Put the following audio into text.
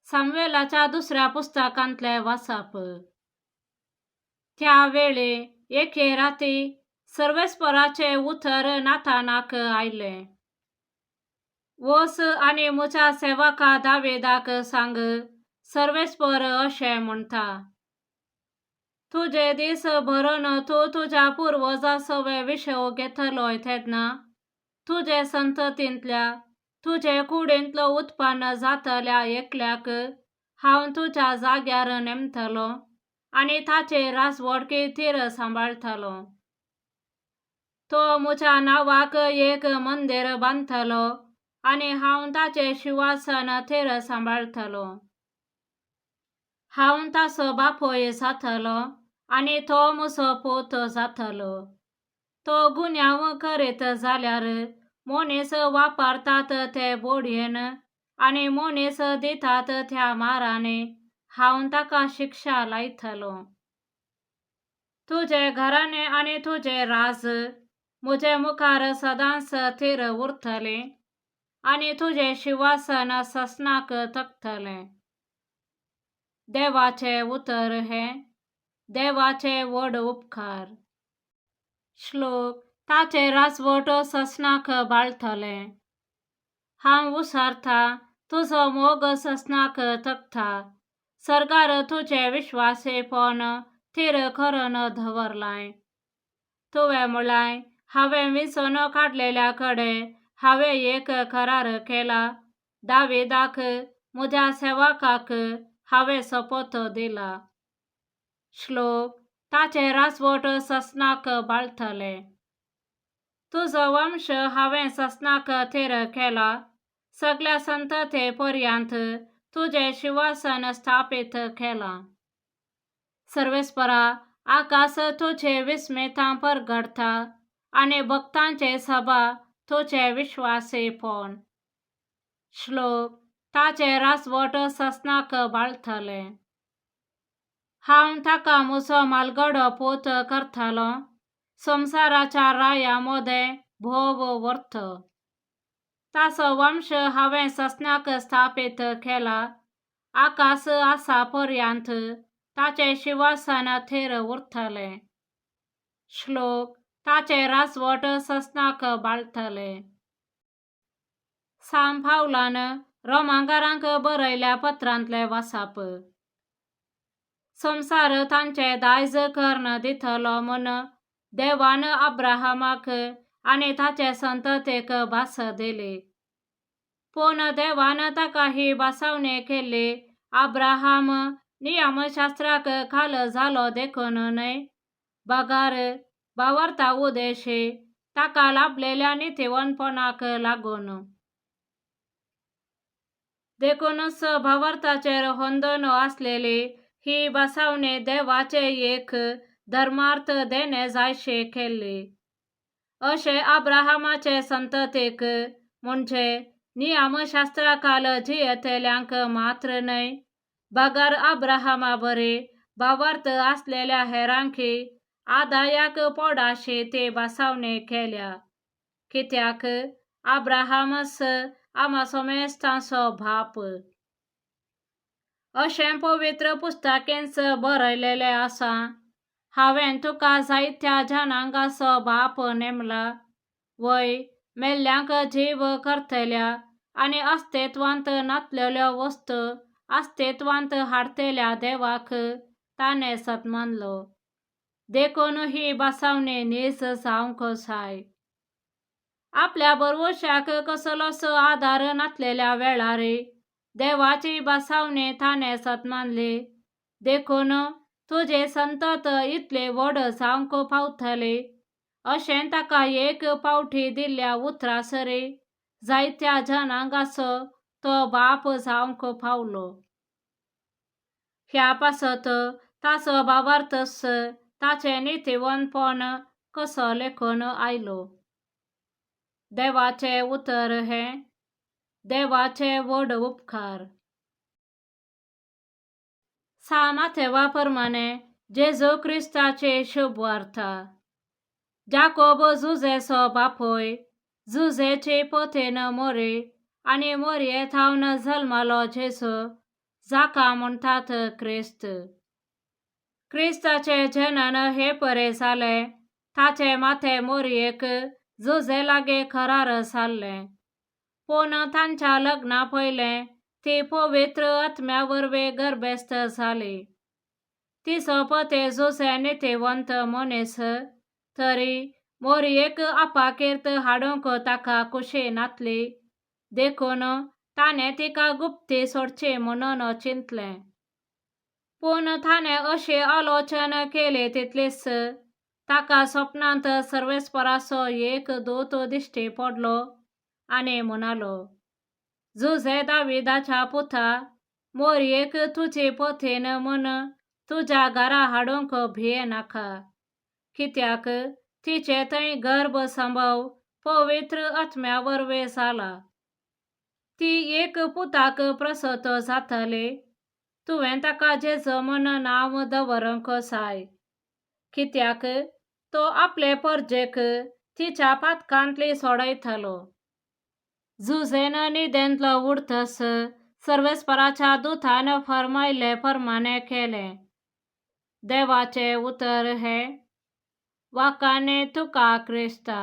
सामुएलाच्या दुसऱ्या पुस्तकांतलें वाचप. त्या वेळे एके राती सर्वेस्पराचें उतर नातानाक आयलें. वच आनी म्हज्या सेवका दावेदाक सांग, सर्वेस्पर अशें म्हणटा, तुजे दीस भरून तूं तुज्या पुर्वजां सवें विशव घेतलोय तेन्ना तुजे संततींतल्या तुजे कुडींतलो उत्पन्न जातल्या एकल्याक हांव तुज्या जाग्यार नेमतलो आनी ताचे राजवटकी थीर सांबाळटलो. तो म्हज्या नांवाक एक मंदीर बांदतलो आनी हांव ताचें शिंवासन थीर सांबाळटलो. हांव ताचो बापूय जातलो आनी तो म्हजो पूत जातलो. तो गुन्यांव करीत जाल्यार मनीस वापरतात ते बडयेन आनी मनीस दितात त्या मारांनी हांव ताका शिक्षा लायतलो. तुजें घराणें आनी तुजें राज म्हजे मुखार सदांच थीर उरतलें आनी तुजें शिंवासन ससनाक तकतलें. देवाचें उतर हें देवाचे व्हड उपकार. श्लोक ताचें राजवट ससनाक बाळटलें. हांव उसारता तुजो मोग ससनाक तकता. सरकार तुजें विश्वासेपण थीर करून दवरलाय. तुवें म्हळाय, हांवें विंचून काडलेल्या कडेन हांवें एक करार केला. दावेदाक म्हज्या सेवकाक हांवें सोपोत दिला. श्लोक ताचें राजवट ससनाक बाळटलें. तुजो वंश हांवें ससनाक थीर केला. सगल्या संतते पर्यंत तुजें शिंवासन स्थापीत केलां. सर्वेस्परा, आकाश तुजे विस्मितां परगटता आनी भक्तांचे सभा तुजें विश्वासेपण. श्लोक ताचें राजवट ससनाक बाळटलें. हांव ताका म्हजो म्हालगडो पूत करतलो. संवसाराच्या राया मदें भोव वर्थ. ताचो वंश हांवें ससनाक स्थापीत केला. आकाश आसा पर्यंत ताचें शिंवासन थीर उरतलें. श्लोक ताचें राजवट ससनाक बाळटलें. सांत पावलान रोमांकारांक बरयल्या पत्रांतलें वाचप. संवसार तांचें दायज करून दितलो म्हूण देवान अब्राहमाक आनी ताचे संततेक भास दिली. पूण देवान ताका ही भासावणी केल्ली अब्राहम नियमशास्त्राक खाल जालो देखून न्हय, बगर भावार्था उदेशी ताका लाभलेल्या नितीवनपणाक लागून. देखूनच भावार्थाचेर होंदून आसलेली ही भासावणी देवाचें एक धर्मार्थ देणें जायशें केल्ली. अशें अब्राहमाचे संततेक म्हणजे नियमशास्त्राखाल जियेतल्यांक मात्र न्हय, बगर अब्राहमा बरी भावार्थ आसलेल्या हेरांकी आदायाक पोडाशी ती भासावणी केल्या. कित्याक अब्राहमच आमा समेस्तांचो बाप. अशें पवित्र पुस्तकेंच बरयलेलें आसा, हांवें तुका जायत्या जनांगाचो बाप नेमला. वय मेल्ल्यांक जीव करतल्या आनी अस्तित्वांत नातलेल्यो वस्तू अस्तित्वांत हाडतल्या देवाक ताणें सन्मानलो. देखून ही भासावणी नीज जावंक जाय. आपल्या भरवंशाक कसलोच आदार नातलेल्या वेळार देवाची भासावणी ताणें सन्मानली. देखून तुजे संतत इतले व्हड जावंक पावतले अशें ताका एक पावटी दिल्ल्या उतरासरी जायत्या जनांगाचो तो बाप जावंक पावलो. ह्या पासत ताचो भावार्थच ताचें नितीवनपण कसो लेखून आयलो. देवाचें उतर हें देवाचे व्हड उपकार. सांत माथेवा प्रमाणे जेजू क्रिस्ताची शुभवार्ता. जाकोब जुजेचो बापूय, जुजेची पतीन मोरी आनी मोरये थावन जल्मलो जेजू जाका म्हणटात क्रिस्त. क्रिस्ताचें जनन हे परे जालें. ताचें माथें मोरयेक जुजे लागीं करार जाल्लें, पूण तांच्या लग्ना पयलें ती पवित्र आत्म्या वरवीं गर्भेस्त जाली. तिचो पती जुजे नितीवंत मनीस, तरी मोरयेक आपाकीर्त हाडूंक ताका खुशी नातली, देखून ताणें तिका गुप्ती सोडची म्हणून चिंतलें. पूण ताणें अशी आलोचन केली तितलीच ताका सपनांत सर्वेस्पराचो एक दूत दिश्टी पडलो आनी म्हणालो, जुजे दाविदाच्या पुता, मोरयेक तुजी पतीन म्हूण तुज्या घरा हाडूंक भियेनाका, कित्याक तिचे थंय गर्भ संभव पवित्र आत्म्या वरवीं जाला. ती एक पुताक प्रसत जातली, तुवें ताका जेजू म्हूण नांव दवरूंक जाय, कित्याक तो आपले परजेक तिच्या पातकांतली सोडयतलो. जुजेन न्हिदेंतलो उठतच सर्वेस्पराच्या दुतान फर्मायले प्रमाणें केलें. देवाचें उतर हें. वाखाणे तुका क्रिस्ता.